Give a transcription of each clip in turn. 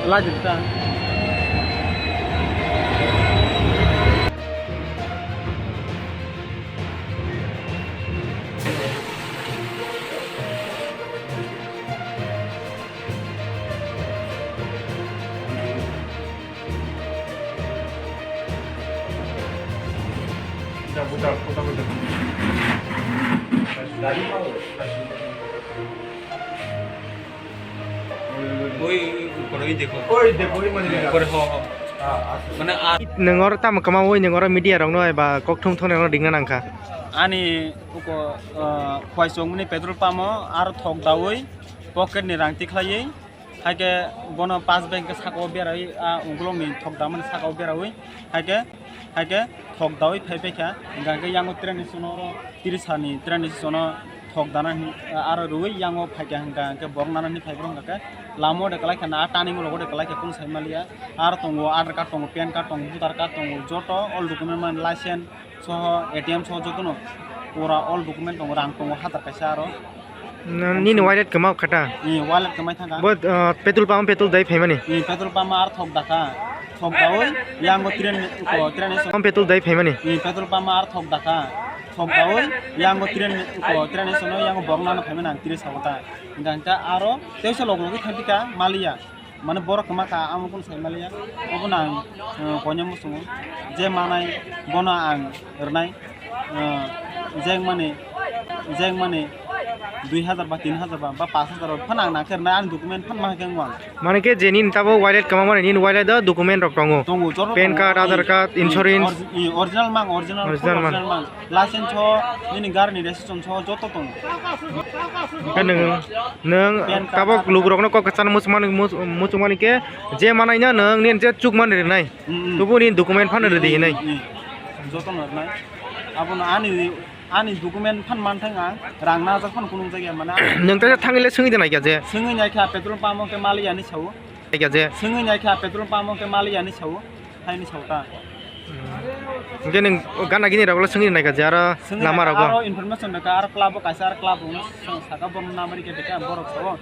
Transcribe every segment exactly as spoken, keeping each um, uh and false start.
Lajita. Oi, oi, upor oi dekho. Oi, dekho, oi, mane. Upor, ho, ho. Mane, a- Nwng oro tamo kwma oi, nwng oro media rokno eba kok thung thung rokno ringna nangkha. Ani uko, ah, Khwaisong ni petrol pump o aro thok dawi pocket ni rang tikhlaiwi, haikhe bono pass bag khe saka o berai, a, ukulok ni thok damani saka o berai, haikhe, haikhe thok dawi phai paikha, hingkha khe yango train ni sino oro Tirisa ni train ni sino thok dana hin, aro rwi yango phaikha hingkha khe borok nana hinwi phaibrok hingkha khe lama o de kwlai kha na, a turning o rogo de kwlai kha kunu sai maliya. Aro tongo Aadhaar card tongo, PAN card tongo, voter card tongo, joto all document mane license soho, ATM soho jotono pura all document tongo, rang tongo hajar kaisa aro. Nini wallet kwma khata? Ni wallet kwmai thangkha. Bo, uh, petrol pump petrol dai phaimani? Ni petrol pump ar thok dakha. Thok dawi yango train, ko train ni so- Pump petrol dai phaimani? Ni petrol pump ar thok dakha. Thok dawi yango train, ko train ni sono yango borok nana phaimani ang tiri sabo ta. Hingkha hingkha aro teisa log logwi thangpikha maliya. Mane borok kwma kha, amo kunu sai maliya. Obono ang, eh, koinai muchungo. Je manai, bono ang rwnai. Eh, jeng mani, jeng mani dui hajar ba tin hajar ba, ba pash hajar ba, phano ang nangkhe rwnai, ani document phano ma khe wng wang. Mane khe je nini tabo wallet kwma mani, nini wallet o document rok tongo. Tongo, joto PAN tongo. Card, Aadhaar card, insurance. Orgi-, original mang, original, original full mang. Original mang. License ho, nini gari ni registration ho, joto tongo. Hingke nwng, nwng PAN card, tabok Aadhaar card. Lukurokno kok kwchangma muchungmani, much-, muchungmani khe je manaino nwng nini je chukmani rwnai. Mm, mm. Tubuni document phano rwdi hinwi. Mm, mm. Jotono rwnai. Abono ani, ani document phan manthang ang, rang najak phano kunung jagya mane. Nwng teisa thangwi le swngwi de naikha je? Swngwi naikha petrol pump o khe maliya hinwi sao. Naikha je? Swngwi naikha petrol pump o khe maliya hinwi sao. Haini sao ta. Hingke nwng o gana gini rok le swngwi naikha je aro lama rogo? Swngwi naikha, aro information rwkha, aro club o kaisa, aro club o saka borok number khe dekha borok sao.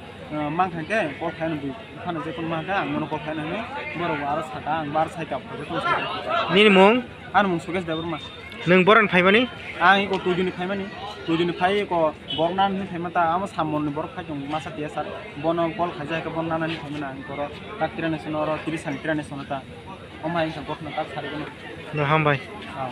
Mankha khe call khaina bui phano je phone mankha ang nono call khaina hwnwi borok bo aro saka ang bar sai kap phai phano sai kap. Nini mung? Ani mung Sukesh Debbarma. Nwng boran phaimani? Ang iko tuidini phaimani. Tuidini phai iko borok nan hwnwi phaima ta amo Sammon ni borok phai tong masa tiya sar. Bono call khaijak khe bono nanani phaimani ang oro tak tirani sono oro tiri sani tirani sono ta. Omo hai wngkha gotna tak sari gano. No hambai. Ah.